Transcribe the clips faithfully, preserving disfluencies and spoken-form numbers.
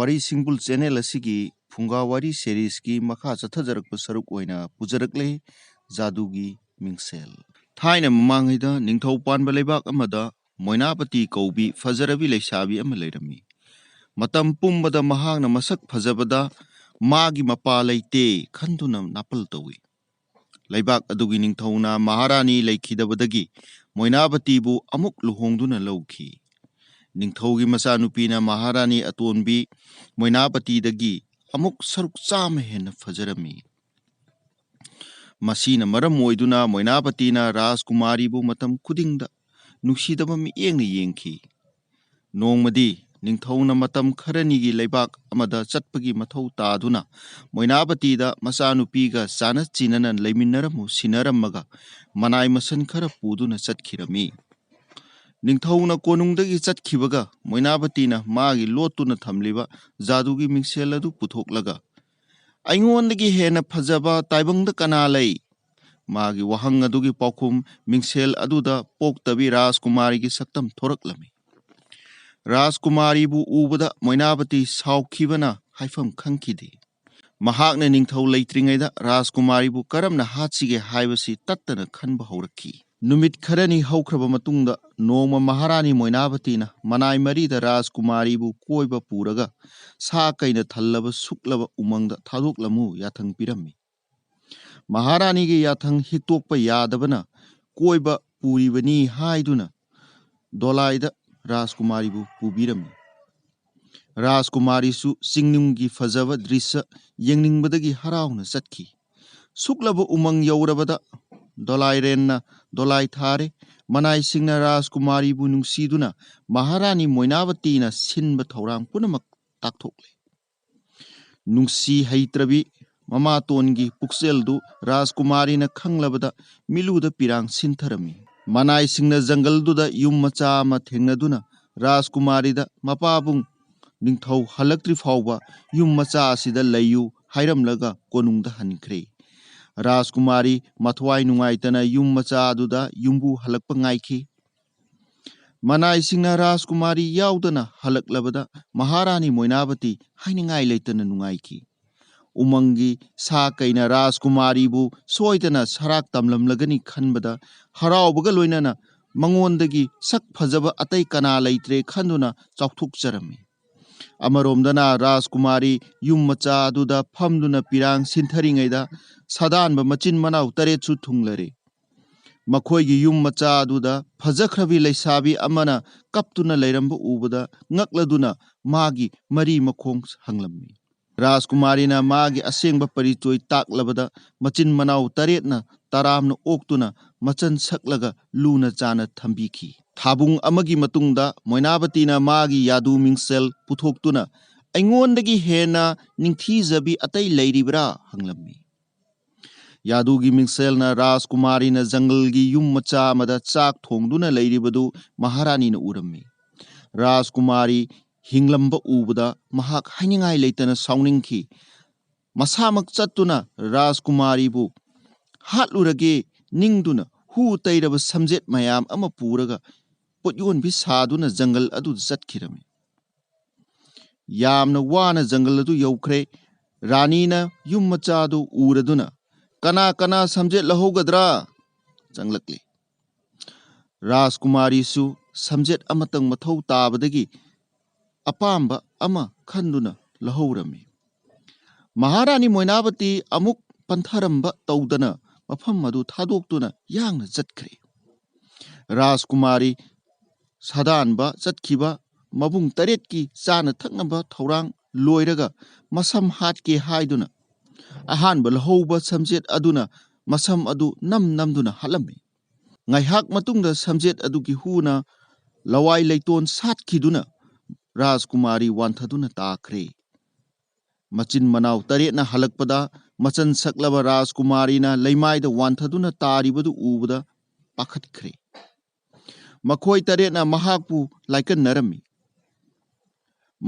ꯋꯥꯔꯤ ꯁꯤꯡꯕꯨꯜ ꯆꯦꯅꯦꯜ ꯑꯁꯤꯒꯤ ꯐꯨꯡꯒꯥ ꯋꯥꯔꯤ ꯁꯦꯔꯤꯁꯀꯤ ꯃꯈꯥ ꯆꯠꯊꯖꯔꯛꯄ ꯁꯔꯨꯛ ꯑꯣꯏꯅ ꯄꯨꯖꯔꯛꯂꯦ, ꯖꯥꯗꯨꯒꯤ ꯃꯤꯡꯁꯦꯜ꯫ ꯊꯥꯏꯅ ꯃꯃꯥꯡꯉꯩꯗ ꯅꯤꯡꯊꯧ ꯄꯥꯟꯕ ꯂꯩꯕꯥꯛ ꯑꯃꯗ ꯃꯣꯏꯅꯥꯄꯇꯤ ꯀꯧꯕꯤ ꯐꯖꯔꯕꯤ ꯂꯩꯁꯥꯕꯤ ꯑꯃ ꯂꯩꯔꯝꯃꯤ꯫ ꯃꯇꯝ ꯄꯨꯝꯕꯗ ꯃꯍꯥꯛꯅ ꯃꯁꯛ ꯐꯖꯕꯗ ꯃꯥꯒꯤ ꯃꯄꯥ ꯂꯩꯇꯦ ꯈꯟꯗꯨꯅ ꯅꯥꯄꯜ ꯇꯧꯏ꯫ ꯂꯩꯕꯥꯛ ꯑꯗꯨꯒꯤ ꯅꯤꯡꯊꯧꯅ ꯃꯍꯥꯔꯥꯅꯤ ꯂꯩꯈꯤꯗꯕꯗꯒꯤ ꯃꯣꯏꯅꯥꯕꯇꯤꯕꯨ ꯑꯃꯨꯛ ꯂꯨꯍꯣꯡꯗꯨꯅ ꯂꯧꯈꯤ꯫ ꯅꯤꯡꯊꯧꯒꯤ ꯃꯆꯥꯅꯨꯄꯤꯅ ꯃꯍꯥꯔꯥꯅꯤ ꯑꯇꯣꯟꯕꯤ ꯃꯣꯏꯅꯥꯕꯇꯤꯗꯒꯤ ꯑꯃꯨꯛ ꯁꯔꯨꯛ ꯆꯥꯝꯃ ꯍꯦꯟꯅ ꯐꯖꯔꯝꯃꯤ꯫ ꯃꯁꯤꯅ ꯃꯔꯝ ꯑꯣꯏꯗꯨꯅ ꯃꯣꯏꯅꯥꯕꯇꯤꯅ ꯔꯥꯖꯀꯨꯃꯥꯔꯤꯕꯨ ꯃꯇꯝ ꯈꯨꯗꯤꯡꯗ ꯅꯨꯡꯁꯤꯗꯕ ꯃꯤꯠꯌꯦꯡꯅ ꯌꯦꯡꯈꯤ꯫ ꯅꯣꯡꯃꯗꯤ ꯅꯤꯡꯊꯧꯅ ꯃꯇꯝ ꯈꯔꯅꯤꯒꯤ ꯂꯩꯕꯥꯛ ꯑꯃꯗ ꯆꯠꯄꯒꯤ ꯃꯊꯧ ꯇꯥꯗꯨꯅ ꯃꯣꯏꯅꯥꯕꯇꯤꯗ ꯃꯆꯥꯅꯨꯄꯤꯒ ꯆꯥꯅ ꯆꯤꯟꯅꯅ ꯂꯩꯃꯤꯟꯅꯔꯝꯃꯨ ꯁꯤꯟꯅꯔꯝꯃꯒ ꯃꯅꯥꯏ ꯃꯁꯟ ꯈꯔ ꯄꯨꯗꯨꯅ ꯆꯠꯈꯤꯔꯝꯃꯤ꯫ ꯅꯤꯡꯊꯧꯅ ꯀꯣꯅꯨꯡꯗꯒꯤ ꯆꯠꯈꯤꯕꯒ ꯃꯣꯏꯅꯥꯕꯇꯤꯅ ꯃꯥꯒꯤ ꯂꯣꯠꯇꯨꯅ ꯊꯝꯂꯤꯕ ꯖꯥꯗꯨꯒꯤ ꯃꯤꯡꯁꯦꯜ ꯑꯗꯨ ꯄꯨꯊꯣꯛꯂꯒ, "ꯑꯩꯉꯣꯟꯗꯒꯤ ꯍꯦꯟꯅ ꯐꯖꯕ ꯇꯥꯏꯕꯪꯗ ꯀꯅꯥ ꯂꯩ?" ꯃꯥꯒꯤ ꯋꯥꯍꯪ ꯑꯗꯨꯒꯤ ꯄꯥꯎꯈꯨꯝ ꯃꯤꯡꯁꯦꯜ ꯑꯗꯨꯗ ꯄꯣꯛꯇꯕꯤ ꯔꯥꯖꯀꯨꯃꯥꯔꯤꯒꯤ ꯁꯛꯇꯝ ꯊꯣꯔꯛꯂꯝꯃꯤ꯫ ꯔꯥꯖꯀꯨꯃꯥꯔꯤꯕꯨ ꯎꯕꯗ ꯃꯣꯏꯅꯥꯕꯇꯤ ꯁꯥꯎꯈꯤꯕꯅ ꯍꯥꯏꯐꯝ ꯈꯪꯈꯤꯗꯦ꯫ ꯃꯍꯥꯛꯅ ꯅꯤꯡꯊꯧ ꯂꯩꯇ꯭ꯔꯤꯉꯩꯗ ꯔꯥꯖꯀꯨꯃꯥꯔꯤꯕꯨ ꯀꯔꯝꯅ ꯍꯥꯠꯁꯤꯒꯦ ꯍꯥꯏꯕꯁꯤ ꯇꯠꯇꯅ ꯈꯟꯕ ꯍꯧꯔꯛꯈꯤ꯫ ꯅꯨꯃꯤꯠ ꯈꯔꯅꯤ ꯍꯧꯈ꯭ꯔꯕ ꯃꯇꯨꯡꯗ ꯅꯣꯡꯃ ꯃꯍꯥꯔꯥꯅꯤ ꯃꯣꯏꯅꯥꯕꯇꯤꯅ ꯃꯅꯥꯏ ꯃꯔꯤꯗ ꯔꯥꯖꯀꯨꯃꯥꯔꯤꯕꯨ ꯀꯣꯏꯕ ꯄꯨꯔꯒ ꯁꯥ ꯀꯩꯅ ꯊꯜꯂꯕ ꯁꯨꯛꯂꯕ ꯎꯃꯪꯗ ꯊꯥꯗꯣꯛꯂꯝꯃꯨ ꯌꯥꯊꯪ ꯄꯤꯔꯝꯃꯤ꯫ ꯃꯍꯥꯔꯥꯅꯤꯒꯤ ꯌꯥꯊꯪ ꯍꯤꯛꯇꯣꯛꯄ ꯌꯥꯗꯕꯅ ꯀꯣꯏꯕ ꯄꯨꯔꯤꯕꯅꯤ ꯍꯥꯏꯗꯨꯅ ꯗꯣꯂꯥꯏꯗ ꯔꯥꯖꯀꯨꯃꯥꯔꯤꯕꯨ ꯄꯨꯕꯤꯔꯝꯃꯤ꯫ ꯔꯥꯖꯀꯨꯃꯥꯔꯤꯁꯨ ꯆꯤꯡꯅꯨꯡꯒꯤ ꯐꯖꯕ ꯗ꯭ꯔꯤꯁ꯭ꯌ ꯌꯦꯡꯅꯤꯡꯕꯗꯒꯤ ꯍꯔꯥꯎꯅ ꯆꯠꯈꯤ꯫ ꯁꯨꯛꯂꯕ ꯎꯃꯪ ꯌꯧꯔꯕꯗ ꯗꯣꯂꯥꯏꯔꯦꯟꯅ ꯗꯣꯂꯥꯏ ꯊꯥꯔꯦ꯫ ꯃꯅꯥꯏꯁꯤꯡꯅ ꯔꯥꯖꯀꯨꯃꯥꯔꯤꯕꯨ ꯅꯨꯡꯁꯤꯗꯨꯅ ꯃꯍꯥꯔꯥꯅꯤ ꯃꯣꯏꯅꯥꯕꯇꯤꯅ ꯁꯤꯟꯕ ꯊꯧꯔꯥꯡ ꯄꯨꯝꯅꯃꯛ ꯇꯥꯛꯊꯣꯛꯂꯦ꯫ ꯅꯨꯡꯁꯤ ꯍꯩꯇ꯭ꯔꯕꯤ ꯃꯃꯥꯇꯣꯟꯒꯤ ꯄꯨꯛꯆꯦꯜꯗꯨ ꯔꯥꯖꯀꯨꯃꯥꯔꯤꯅ ꯈꯪꯂꯕꯗ ꯃꯤꯠꯂꯨꯗ ꯄꯤꯔꯥꯡ ꯁꯤꯟꯊꯔꯝꯃꯤ꯫ ꯃꯅꯥꯏꯁꯤꯡꯅ ꯖꯪꯒꯜꯗꯨꯗ ꯌꯨꯝ ꯃꯆꯥ ꯑꯃ ꯊꯦꯡꯅꯗꯨꯅ ꯔꯥꯖꯀꯨꯃꯥꯔꯤꯗ ꯃꯄꯥꯕꯨꯡ ꯅꯤꯡꯊꯧ ꯍꯜꯂꯛꯇ꯭ꯔꯤ ꯐꯥꯎꯕ ꯌꯨꯝ ꯃꯆꯥ ꯑꯁꯤꯗ ꯂꯩꯌꯨ ꯍꯥꯏꯔꯝꯂꯒ ꯀꯣꯅꯨꯡꯗ ꯍꯟꯈ꯭ꯔꯦ꯫ ꯔꯥꯖꯀꯨꯃꯥꯔꯤ ꯃꯊ꯭ꯋꯥꯏ ꯅꯨꯡꯉꯥꯏꯇꯅ ꯌꯨꯝ ꯃꯆꯥ ꯑꯗꯨꯗ ꯌꯨꯝꯕꯨ ꯍꯜꯂꯛꯄ ꯉꯥꯏꯈꯤ꯫ ꯃꯅꯥꯏꯁꯤꯡꯅ ꯔꯥꯖꯀꯨꯃꯥꯔꯤ ꯌꯥꯎꯗꯅ ꯍꯜꯂꯛꯂꯕꯗ ꯃꯍꯥꯔꯥꯅꯤ ꯃꯣꯏꯅꯥꯕꯇꯤ ꯍꯥꯏꯅꯤꯡꯉꯥꯏ ꯂꯩꯇꯅ ꯅꯨꯡꯉꯥꯏꯈꯤ꯫ ꯎꯃꯪꯒꯤ ꯁꯥ ꯀꯩꯅ ꯔꯥꯖꯀꯨꯃꯥꯔꯤꯕꯨ ꯁꯣꯏꯗꯅ ꯁꯔꯥꯛ ꯇꯝꯂꯝꯂꯒꯅꯤ ꯈꯟꯕꯗ ꯍꯔꯥꯎꯕꯒ ꯂꯣꯏꯅꯅ ꯃꯉꯣꯟꯗꯒꯤ ꯁꯛ ꯐꯖꯕ ꯑꯇꯩ ꯀꯅꯥ ꯂꯩꯇ꯭ꯔꯦ ꯈꯟꯗꯨꯅ ꯆꯥꯎꯊꯣꯛꯆꯔꯝꯃꯤ꯫ ꯑꯃꯔꯣꯝꯗꯅ ꯔꯥꯖꯀꯨꯃꯥꯔꯤ ꯌꯨꯝ ꯃꯆꯥ ꯑꯗꯨꯗ ꯐꯝꯗꯨꯅ ꯄꯤꯔꯥꯡ ꯁꯤꯟꯊꯔꯤꯉꯩꯗ ꯁꯥꯗꯥꯟꯕ ꯃꯆꯤꯟ ꯃꯅꯥꯎ ꯇꯔꯦꯠꯁꯨ ꯊꯨꯡꯂꯔꯦ꯫ ꯃꯈꯣꯏꯒꯤ ꯌꯨꯝ ꯃꯆꯥ ꯑꯗꯨꯗ ꯐꯖꯈ꯭ꯔꯕꯤ ꯂꯩꯁꯥꯕꯤ ꯑꯃꯅ ꯀꯞꯇꯨꯅ ꯂꯩꯔꯝꯕ ꯎꯕꯗ ꯉꯛꯂꯗꯨꯅ ꯃꯥꯒꯤ ꯃꯔꯤ ꯃꯈꯣꯡ ꯍꯪꯂꯝꯃꯤ꯫ ꯔꯥꯖꯀꯨꯃꯥꯔꯤꯅ ꯃꯥꯒꯤ ꯑꯁꯦꯡꯕ ꯄꯔꯤꯆꯣꯏ ꯇꯥꯛꯂꯕꯗ ꯃꯆꯤꯟ ꯃꯅꯥꯎ ꯇꯔꯦꯠꯅ ꯇꯔꯥꯝꯅ ꯑꯣꯛꯇꯨꯅ ꯃꯆꯟ ꯁꯛꯂꯒ ꯂꯨꯅ ꯆꯥꯅ ꯊꯝꯕꯤꯈꯤ꯫ ꯊꯥꯕꯨꯡ ꯑꯃꯒꯤ ꯃꯇꯨꯡꯗ ꯃꯣꯏꯅꯥꯕꯇꯤꯅ ꯃꯥꯒꯤ ꯌꯥꯗꯨ ꯃꯤꯡꯁꯦꯜ ꯄꯨꯊꯣꯛꯇꯨꯅ "ꯑꯩꯉꯣꯟꯗꯒꯤ ꯍꯦꯟꯅ ꯅꯤꯡꯊꯤꯖꯕꯤ ꯑꯇꯩ ꯂꯩꯔꯤꯕ꯭ꯔꯥ?" ꯍꯪꯂꯝꯃꯤ꯫ ꯌꯥꯗꯨꯒꯤ ꯃꯤꯡꯁꯦꯜꯅ ꯔꯥꯖꯀꯨꯃꯥꯔꯤꯅ ꯖꯪꯒꯜꯒꯤ ꯌꯨꯝ ꯃꯆꯥ ꯑꯃꯗ ꯆꯥꯛ ꯊꯣꯡꯗꯨꯅ ꯂꯩꯔꯤꯕꯗꯨ ꯃꯍꯥꯔꯥꯅꯤꯅ ꯎꯔꯝꯃꯤ꯫ ꯔꯥꯖꯀꯨꯃꯥꯔꯤ ꯍꯤꯡꯂꯝꯕ ꯎꯕꯗ ꯃꯍꯥꯛ ꯍꯥꯏꯅꯤꯡꯉꯥꯏ ꯂꯩꯇꯅ ꯁꯥꯎꯅꯤꯡꯈꯤ꯫ ꯃꯁꯥꯃꯛ ꯆꯠꯇꯨꯅ ꯔꯥꯖꯀꯨꯃꯥꯔꯤꯕꯨ ꯍꯥꯠꯂꯨꯔꯒꯦ ꯅꯤꯡꯗꯨꯅ ꯍꯨ ꯇꯩꯔꯕ ꯁꯝꯖꯦꯠ ꯃꯌꯥꯝ ꯑꯃ ꯄꯨꯔꯒ ꯄꯣꯠꯌꯣꯟꯕꯤ ꯁꯥꯗꯨꯅ ꯖꯪꯒꯜ ꯑꯗꯨꯗ ꯆꯠꯈꯤꯔꯝꯃꯤ꯫ ꯌꯥꯝꯅ ꯋꯥꯅ ꯖꯪꯒꯜ ꯑꯗꯨ ꯌꯧꯈ꯭ꯔꯦ꯫ ꯔꯥꯅꯤꯅ ꯌꯨꯝ ꯃꯆꯥꯗꯨ ꯎꯔꯗꯨꯅ, "ꯀꯅꯥ ꯀꯅꯥ ꯁꯝꯖꯦꯠ ꯂꯧꯍꯧꯒꯗ꯭ꯔꯥ?" ꯆꯪꯂꯛꯂꯤ꯫ ꯔꯥꯖꯀꯨꯃꯥꯔꯤꯁꯨ ꯁꯝꯖꯦꯠ ꯑꯃꯇꯪ ꯃꯊꯧ ꯇꯥꯕꯗꯒꯤ ꯑꯄꯥꯝꯕ ꯑꯃ ꯈꯟꯗꯨꯅ ꯂꯧꯍꯧꯔꯝꯃꯤ꯫ ꯃꯍꯥꯔꯥꯅꯤ ꯃꯣꯏꯅꯥꯕꯇꯤ ꯑꯃꯨꯛ ꯄꯟꯊꯔꯝꯕ ꯇꯧꯗꯅ ꯃꯐꯝ ꯑꯗꯨ ꯊꯥꯗꯣꯛꯇꯨꯅ ꯌꯥꯡꯅ ꯆꯠꯈ꯭ꯔꯦ꯫ ꯔꯥꯖꯀꯨꯃꯥꯔꯤ ꯁꯥꯗꯥꯟꯕ ꯆꯠꯈꯤꯕ ꯃꯕꯨꯡ ꯇꯔꯦꯠꯀꯤ ꯆꯥꯅ ꯊꯛꯅꯕ ꯊꯧꯔꯥꯡ ꯂꯣꯏꯔꯒ ꯃꯁꯝ ꯍꯥꯠꯀꯦ ꯍꯥꯏꯗꯨꯅ ꯑꯍꯥꯟꯕ ꯂꯧꯍꯧꯕ ꯁꯝꯖꯦꯠ ꯑꯗꯨꯅ ꯃꯁꯝ ꯑꯗꯨ ꯅꯝ ꯅꯝꯗꯨꯅ ꯍꯥꯠꯂꯝꯃꯤ꯫ ꯉꯥꯏꯍꯥꯛ ꯃꯇꯨꯡꯗ ꯁꯝꯖꯦꯠ ꯑꯗꯨꯒꯤ ꯍꯨꯅ ꯂꯋꯥꯏ ꯂꯩꯇꯣꯟ ꯁꯥꯠꯈꯤꯗꯨꯅ ꯔꯥꯖꯀꯨꯃꯥꯔꯤ ꯋꯥꯟꯊꯗꯨꯅ ꯇꯥꯈ꯭ꯔꯦ꯫ ꯃꯆꯤꯟ ꯃꯅꯥꯎ ꯇꯔꯦꯠꯅ ꯍꯜꯂꯛꯄꯗ ꯃꯆꯟ ꯁꯛꯂꯕ ꯔꯥꯖꯀꯨꯃꯥꯔꯤꯅ ꯂꯩꯃꯥꯏꯗ ꯋꯥꯟꯊꯗꯨꯅ ꯇꯥꯔꯤꯕꯗꯨ ꯎꯕꯗ ꯄꯥꯈꯠꯈ꯭ꯔꯦ꯫ ꯃꯈꯣꯏ ꯇꯔꯦꯠꯅ ꯃꯍꯥꯛꯄꯨ ꯂꯥꯏꯀꯟꯅꯔꯝꯃꯤ꯫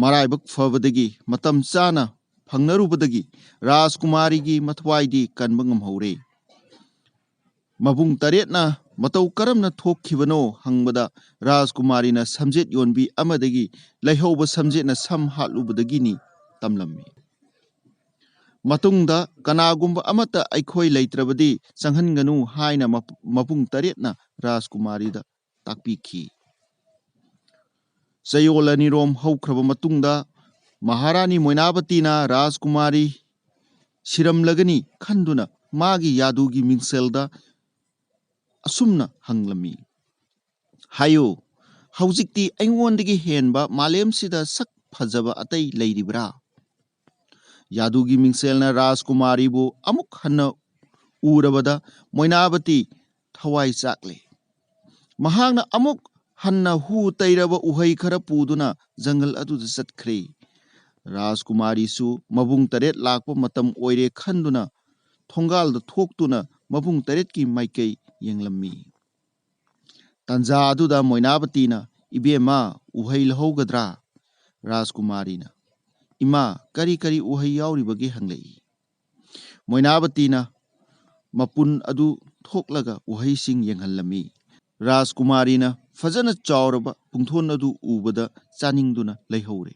ꯃꯔꯥꯏꯕꯛ ꯐꯕꯗꯒꯤ ꯃꯇꯝ ꯆꯥꯅ ꯐꯪꯅꯔꯨꯕꯗꯒꯤ ꯔꯥꯖꯀꯨꯃꯥꯔꯤꯒꯤ ꯃꯊ꯭ꯋꯥꯏꯗꯤ ꯀꯟꯕ ꯉꯝꯍꯧꯔꯦ꯫ ꯃꯕꯨꯡ ꯇꯔꯦꯠꯅ ꯃꯇꯧ ꯀꯔꯝꯅ ꯊꯣꯛꯈꯤꯕꯅꯣ ꯍꯪꯕꯗ, ꯔꯥꯖꯀꯨꯃꯥꯔꯤꯅ ꯁꯝꯖꯦꯠ ꯌꯣꯟꯕꯤ ꯑꯃꯗꯒꯤ ꯂꯩꯍꯧꯕ ꯁꯝꯖꯦꯠꯅ ꯁꯝ ꯍꯥꯠꯂꯨꯕꯗꯒꯤꯅꯤ ꯇꯝꯂꯝꯃꯤ꯫ ꯃꯇꯨꯡꯗ ꯀꯅꯥꯒꯨꯝꯕ ꯑꯃꯠꯇ ꯑꯩꯈꯣꯏ ꯂꯩꯇ꯭ꯔꯕꯗꯤ ꯆꯪꯍꯟꯒꯅꯨ ꯍꯥꯏꯅ ꯃꯄꯨꯡ ꯇꯔꯦꯠꯅ ꯔꯥꯖꯀꯨꯃꯥꯔꯤꯗ ꯇꯥꯛꯄꯤꯈꯤ꯫ ꯆꯌꯣꯜ ꯑꯅꯤꯔꯣꯝ ꯍꯧꯈ꯭ꯔꯕ ꯃꯇꯨꯡꯗ ꯃꯍꯥꯔꯥꯅꯤ ꯃꯣꯏꯅꯥꯕꯇꯤꯅ ꯔꯥꯖꯀꯨꯃꯥꯔꯤ ꯁꯤꯔꯝꯂꯒꯅꯤ ꯈꯟꯗꯨꯅ ꯃꯥꯒꯤ ꯌꯥꯗꯨꯒꯤ ꯃꯤꯡꯁꯦꯜꯗ ꯑꯁꯨꯝꯅ ꯍꯪꯂꯝꯃꯤ, "ꯍꯥꯏꯌꯨ, ꯍꯧꯖꯤꯛꯇꯤ ꯑꯩꯉꯣꯟꯗꯒꯤ ꯍꯦꯟꯕ ꯃꯥꯂꯦꯝꯁꯤꯗ ꯁꯛ ꯐꯖꯕ ꯑꯇꯩ ꯂꯩꯔꯤꯕ꯭ꯔꯥ?" ꯌꯥꯗꯨꯒꯤ ꯃꯤꯡꯁꯦꯜꯅ ꯔꯥꯖꯀꯨꯃꯥꯔꯤꯕꯨ ꯑꯃꯨꯛ ꯍꯟꯅ ꯎꯔꯕꯗ ꯃꯣꯏꯅꯥꯕꯇꯤ ꯊꯋꯥꯏ ꯆꯥꯛꯂꯦ꯫ ꯃꯍꯥꯛꯅ ꯑꯃꯨꯛ ꯍꯟꯅ ꯍꯨ ꯇꯩꯔꯕ ꯎꯍꯩ ꯈꯔ ꯄꯨꯗꯨꯅ ꯖꯪꯒꯜ ꯑꯗꯨꯗ ꯆꯠꯈ꯭ꯔꯦ꯫ ꯔꯥꯖꯀꯨꯃꯥꯔꯤꯁꯨ ꯃꯕꯨꯡ ꯇꯔꯦꯠ ꯂꯥꯛꯄ ꯃꯇꯝ ꯑꯣꯏꯔꯦ ꯈꯟꯗꯨꯅ ꯊꯣꯡꯒꯥꯜꯗ ꯊꯣꯛꯇꯨꯅ ꯃꯕꯨꯡ ꯇꯔꯦꯠꯀꯤ ꯃꯥꯏꯀꯩ ꯌꯦꯡꯂꯝꯃꯤ꯫ ꯇꯥꯟꯖꯥ ꯑꯗꯨꯗ ꯃꯣꯏꯅꯥꯕꯇꯤꯅ, "ꯏꯕꯦꯝꯃ, ꯎꯍꯩ ꯂꯧꯍꯧꯒꯗ꯭ꯔꯥ?" ꯔꯥꯖꯀꯨꯃꯥꯔꯤꯅ, "ꯏꯃꯥ, ꯀꯔꯤ ꯀꯔꯤ ꯎꯍꯩ ꯌꯥꯎꯔꯤꯕꯒꯦ?" ꯍꯪꯂꯛꯏ꯫ ꯃꯣꯏꯅꯥꯕꯇꯤꯅ ꯃꯄꯨꯟ ꯑꯗꯨ ꯊꯣꯛꯂꯒ ꯎꯍꯩꯁꯤꯡ ꯌꯦꯡꯍꯜꯂꯝꯃꯤ꯫ ꯔꯥꯖꯀꯨꯃꯥꯔꯤꯅ ꯐꯖꯅ ꯆꯥꯎꯔꯕ ꯄꯨꯡꯊꯣꯟ ꯑꯗꯨ ꯎꯕꯗ ꯆꯥꯅꯤꯡꯗꯨꯅ ꯂꯩꯍꯧꯔꯦ꯫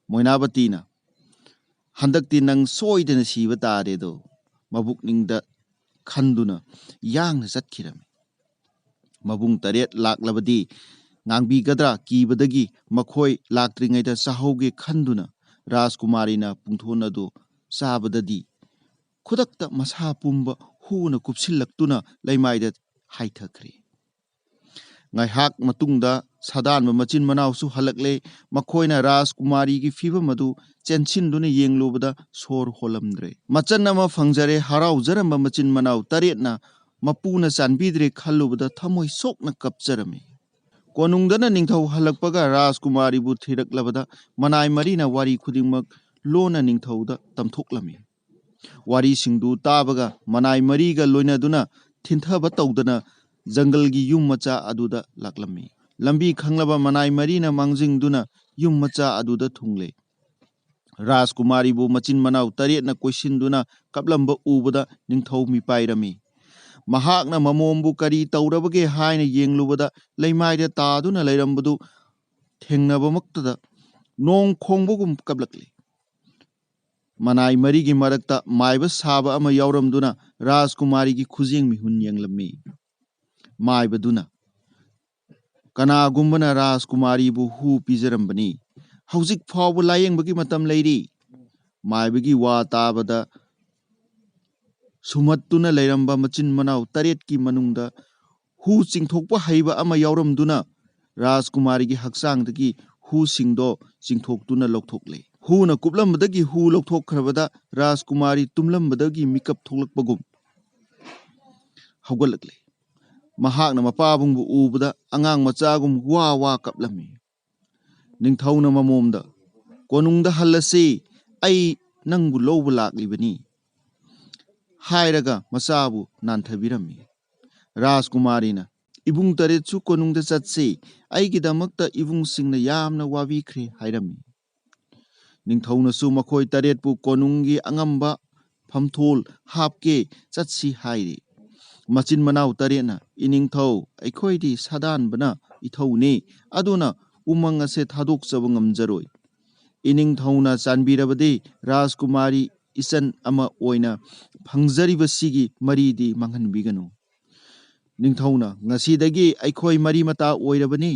ꯃꯣꯏꯅꯥꯕꯇꯤꯅ, "ꯍꯟꯗꯛꯇꯤ ꯅꯪ ꯁꯣꯏꯗꯅ ꯁꯤꯕ ꯇꯥꯔꯦꯗꯣ" ꯃꯕꯨꯛꯅꯤꯡꯗ ꯈꯟꯗꯨꯅ ꯌꯥꯡꯅ ꯆꯠꯈꯤꯔꯝꯃꯤ꯫ ꯃꯕꯨꯡ ꯇꯔꯦꯠ ꯂꯥꯛꯂꯕꯗꯤ ꯉꯥꯡꯕꯤꯒꯗ꯭ꯔꯥ ꯀꯤꯕꯗꯒꯤ ꯃꯈꯣꯏ ꯂꯥꯛꯇ꯭ꯔꯤꯉꯩꯗ ꯆꯥꯍꯧꯒꯦ ꯈꯟꯗꯨꯅ ꯔꯥꯖꯀꯨꯃꯥꯔꯤꯅ ꯄꯨꯡꯊꯣꯟ ꯑꯗꯨ ꯆꯥꯕꯗꯗꯤ ꯈꯨꯗꯛꯇ ꯃꯁꯥ ꯄꯨꯝꯕ ꯍꯨꯅ ꯀꯨꯞꯁꯤꯜꯂꯛꯇꯨꯅ ꯂꯩꯃꯥꯏꯗ ꯍꯥꯏꯊꯈ꯭ꯔꯦ꯫ ꯉꯥꯏꯍꯥꯛ ꯃꯇꯨꯡꯗ ꯁꯥꯗꯥꯟꯕ ꯃꯆꯤꯟ ꯃꯅꯥꯎꯁꯨ ꯍꯜꯂꯛꯂꯦ꯫ ꯃꯈꯣꯏꯅ ꯔꯥꯖꯀꯨꯃꯥꯔꯤꯒꯤ ꯐꯤꯕꯝ ꯑꯗꯨ ꯆꯦꯟꯁꯤꯟꯗꯨꯅ ꯌꯦꯡꯂꯨꯕꯗ ꯁꯣꯔ ꯍꯣꯜꯂꯝꯗ꯭ꯔꯦ꯫ ꯃꯆꯟ ꯑꯃ ꯐꯪꯖꯔꯦ ꯍꯔꯥꯎꯖꯔꯝꯕ ꯃꯆꯤꯟ ꯃꯅꯥꯎ ꯇꯔꯦꯠꯅ ꯃꯄꯨꯅ ꯆꯥꯟꯕꯤꯗ꯭ꯔꯦ ꯈꯜꯂꯨꯕꯗ ꯊꯃꯣꯏ ꯁꯣꯛꯅ ꯀꯞꯆꯔꯝꯃꯤ꯫ ꯀꯣꯅꯨꯡꯗꯅ ꯅꯤꯡꯊꯧ ꯍꯜꯂꯛꯄꯒ ꯔꯥꯖꯀꯨꯃꯥꯔꯤꯕꯨ ꯊꯤꯔꯛꯂꯕꯗ ꯃꯅꯥꯏ ꯃꯔꯤꯅ ꯋꯥꯔꯤ ꯈꯨꯗꯤꯡꯃꯛ ꯂꯣꯟꯅ ꯅꯤꯡꯊꯧꯗ ꯇꯝꯊꯣꯛꯂꯝꯃꯤ꯫ ꯋꯥꯔꯤꯁꯤꯡꯗꯨ ꯇꯥꯕꯒ ꯃꯅꯥꯏ ꯃꯔꯤꯒ ꯂꯣꯏꯅꯗꯨꯅ ꯊꯤꯟꯊꯕ ꯇꯧꯗꯅ ꯖꯪꯒꯜꯒꯤ ꯌꯨꯝ ꯃꯆꯥ ꯑꯗꯨꯗ ꯂꯥꯛꯂꯝꯃꯤ꯫ ꯂꯝꯕꯤ ꯈꯪꯂꯕ ꯃꯅꯥꯏ ꯃꯔꯤꯅ ꯃꯥꯡꯖꯤꯡꯗꯨꯅ ꯌꯨꯝ ꯃꯆꯥ ꯑꯗꯨꯗ ꯊꯨꯡꯂꯦ꯫ ꯔꯥꯖꯀꯨꯃꯥꯔꯤꯕꯨ ꯃꯆꯤꯟ ꯃꯅꯥꯎ ꯇꯔꯦꯠꯅ ꯀꯣꯏꯁꯤꯟꯗꯨꯅ ꯀꯞꯂꯝꯕ ꯎꯕꯗ ꯅꯤꯡꯊꯧ ꯃꯤꯄꯥꯏꯔꯝꯃꯤ꯫ ꯃꯍꯥꯛꯅ ꯃꯃꯣꯝꯕꯨ ꯀꯔꯤ ꯇꯧꯔꯕꯒꯦ ꯍꯥꯏꯅ ꯌꯦꯡꯂꯨꯕꯗ, ꯂꯩꯃꯥꯏꯗ ꯇꯥꯗꯨꯅ ꯂꯩꯔꯝꯕꯗꯨ ꯊꯦꯡꯅꯕꯃꯛꯇꯗ ꯅꯣꯡ ꯈꯣꯡꯕꯒꯨꯝ ꯀꯞꯂꯛꯂꯤ꯫ ꯃꯅꯥꯏ ꯃꯔꯤꯒꯤ ꯃꯔꯛꯇ ꯃꯥꯏꯕ ꯁꯥꯕ ꯑꯃ ꯌꯥꯎꯔꯝꯗꯨꯅ ꯔꯥꯖꯀꯨꯃꯥꯔꯤꯒꯤ ꯈꯨꯖꯦꯡ ꯃꯤꯍꯨꯟ ꯌꯦꯡꯂꯝꯃꯤ꯫ ꯃꯥꯏꯕꯗꯨꯅ, "ꯀꯅꯥꯒꯨꯝꯕꯅ ꯔꯥꯖꯀꯨꯃꯥꯔꯤꯕꯨ ꯍꯨ ꯄꯤꯖꯔꯝꯕꯅꯤ꯫ ꯍꯧꯖꯤꯛ ꯐꯥꯎꯕ ꯂꯥꯌꯦꯡꯕꯒꯤ ꯃꯇꯝ ꯂꯩꯔꯤ꯫" ꯃꯥꯏꯕꯒꯤ ꯋꯥ ꯇꯥꯕꯗ ꯁꯨꯝꯍꯠꯇꯨꯅ ꯂꯩꯔꯝꯕ ꯃꯆꯤꯟ ꯃꯅꯥꯎ ꯇꯔꯦꯠꯀꯤ ꯃꯅꯨꯡꯗ ꯍꯨ ꯆꯤꯡꯊꯣꯛꯄ ꯍꯩꯕ ꯑꯃ ꯌꯥꯎꯔꯝꯗꯨꯅ ꯔꯥꯖꯀꯨꯃꯥꯔꯤꯒꯤ ꯍꯛꯆꯥꯡꯗꯒꯤ ꯍꯨꯁꯤꯡꯗꯣ ꯆꯤꯡꯊꯣꯛꯇꯨꯅ ꯂꯧꯊꯣꯛꯂꯦ꯫ ꯍꯨꯅ ꯀꯨꯞꯂꯝꯕꯗꯒꯤ ꯍꯨ ꯂꯧꯊꯣꯛꯈ꯭ꯔꯕꯗ ꯔꯥꯖꯀꯨꯃꯥꯔꯤ ꯇꯨꯝꯂꯝꯕꯗꯒꯤ ꯃꯤꯀꯞ ꯊꯣꯛꯂꯛꯄꯒꯨꯝ ꯍꯧꯒꯠꯂꯛꯂꯦ꯫ ꯃꯍꯥꯛꯅ ꯃꯄꯥꯕꯨꯡꯕꯨ ꯎꯕꯗ ꯑꯉꯥꯡ ꯃꯆꯥꯒꯨꯝ ꯋꯥ ꯋꯥ ꯀꯞꯂꯝꯃꯤ꯫ ꯅꯤꯡꯊꯧꯅ ꯃꯃꯣꯝꯗ, "ꯀꯣꯅꯨꯡꯗ ꯍꯜꯂꯁꯤ, ꯑꯩ ꯅꯪꯕꯨ ꯂꯧꯕ ꯂꯥꯛꯂꯤꯕꯅꯤ" ꯍꯥꯏꯔꯒ ꯃꯆꯥꯕꯨ ꯅꯥꯟꯊꯕꯤꯔꯝꯃꯤ꯫ ꯔꯥꯖꯀꯨꯃꯥꯔꯤꯅ, "ꯏꯕꯨꯡ ꯇꯔꯦꯠꯁꯨ ꯀꯣꯅꯨꯡꯗ ꯆꯠꯁꯤ, ꯑꯩꯒꯤꯗꯃꯛꯇ ꯏꯕꯨꯡꯁꯤꯡꯅ ꯌꯥꯝꯅ ꯋꯥꯕꯤꯈ꯭ꯔꯦ" ꯍꯥꯏꯔꯝꯃꯤ꯫ ꯅꯤꯡꯊꯧꯅꯁꯨ ꯃꯈꯣꯏ ꯇꯔꯦꯠꯄꯨ ꯀꯣꯅꯨꯡꯒꯤ ꯑꯉꯝꯕ ꯐꯝꯊꯣꯜ ꯍꯥꯞꯀꯦ, ꯆꯠꯁꯤ ꯍꯥꯏꯔꯤ꯫ ꯃꯆꯤꯟ ꯃꯅꯥꯎ ꯇꯔꯦꯠꯅ, "ꯏꯅꯤꯡꯊꯧ, ꯑꯩꯈꯣꯏꯗꯤ ꯁꯥꯗꯥꯟꯕꯅ ꯏꯊꯧꯅꯤ, ꯑꯗꯨꯅ ꯎꯃꯪ ꯑꯁꯦ ꯊꯥꯗꯣꯛꯆꯕ ꯉꯝꯖꯔꯣꯏ꯫ ꯏꯅꯤꯡꯊꯧꯅ ꯆꯥꯟꯕꯤꯔꯕꯗꯤ ꯔꯥꯖꯀꯨꯃꯥꯔꯤ ꯏꯆꯟ ꯑꯃ ꯑꯣꯏꯅ ꯐꯪꯖꯔꯤꯕꯁꯤꯒꯤ ꯃꯔꯤꯗꯤ ꯃꯥꯡꯍꯟꯕꯤꯒꯅꯨ꯫" ꯅꯤꯡꯊꯧꯅ, "ꯉꯁꯤꯗꯒꯤ ꯑꯩꯈꯣꯏ ꯃꯔꯤ ꯃꯇꯥ ꯑꯣꯏꯔꯕꯅꯤ꯫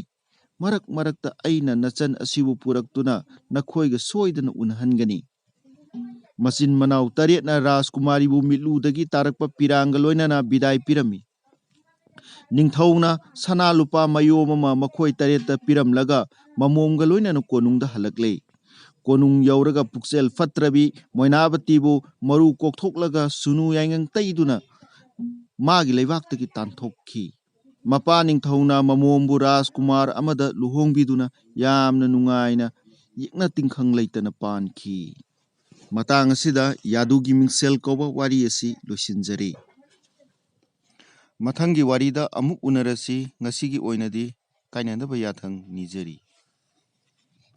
ꯃꯔꯛ ꯃꯔꯛꯇ ꯑꯩꯅ ꯅꯆꯟ ꯑꯁꯤꯕꯨ ꯄꯨꯔꯛꯇꯨꯅ ꯅꯈꯣꯏꯒ ꯁꯣꯏꯗꯅ ꯎꯅꯍꯟꯒꯅꯤ꯫" ꯃꯆꯤꯟ ꯃꯅꯥꯎ ꯇꯔꯦꯠꯅ ꯔꯥꯖꯀꯨꯃꯥꯔꯤꯕꯨ ꯃꯤꯠꯂꯨꯗꯒꯤ ꯇꯥꯔꯛꯄ ꯄꯤꯔꯥꯡꯒ ꯂꯣꯏꯅꯅ ꯕꯤꯗꯥꯏ ꯄꯤꯔꯝꯃꯤ꯫ ꯅꯤꯡꯊꯧꯅ ꯁꯅꯥ ꯂꯨꯄꯥ ꯃꯌꯣꯝ ꯑꯃ ꯃꯈꯣꯏ ꯇꯔꯦꯠꯇ ꯄꯤꯔꯝꯂꯒ ꯃꯃꯣꯝꯒ ꯂꯣꯏꯅꯅ ꯀꯣꯅꯨꯡꯗ ꯍꯜꯂꯛꯂꯦ꯫ ꯀꯣꯅꯨꯡ ꯌꯧꯔꯒ ꯄꯨꯛꯆꯦꯜ ꯐꯠꯇ꯭ꯔꯕꯤ ꯃꯣꯏꯅꯥꯕꯇꯤꯕꯨ ꯃꯔꯨ ꯀꯣꯛꯊꯣꯛꯂꯒ ꯁꯨꯅꯨ ꯌꯥꯏꯉꯪ ꯇꯩꯗꯨꯅ ꯃꯥꯒꯤ ꯂꯩꯕꯥꯛꯇꯒꯤ ꯇꯥꯟꯊꯣꯛꯈꯤ꯫ ꯃꯄꯥ ꯅꯤꯡꯊꯧꯅ ꯃꯃꯣꯝꯕꯨ ꯔꯥꯖꯀꯨꯃꯥꯔ ꯑꯃꯗ ꯂꯨꯍꯣꯡꯕꯤꯗꯨꯅ ꯌꯥꯝꯅ ꯅꯨꯡꯉꯥꯏꯅ ꯌꯦꯛꯅ ꯇꯤꯡꯈꯪ ꯂꯩꯇꯅ ꯄꯥꯟꯈꯤ꯫ ꯃꯇꯥꯡ ꯑꯁꯤꯗ ꯌꯥꯗꯨꯒꯤ ꯃꯤꯡꯁꯦꯜ ꯀꯧꯕ ꯋꯥꯔꯤ ꯑꯁꯤ ꯂꯣꯏꯁꯤꯟꯖꯔꯤ꯫ ꯃꯊꯪꯒꯤ ꯋꯥꯔꯤꯗ ꯑꯃꯨꯛ ꯎꯅꯔꯁꯤ꯫ ꯉꯁꯤꯒꯤ ꯑꯣꯏꯅꯗꯤ ꯀꯥꯏꯅꯗꯕ ꯌꯥꯊꯪ ꯅꯤꯖꯔꯤ꯫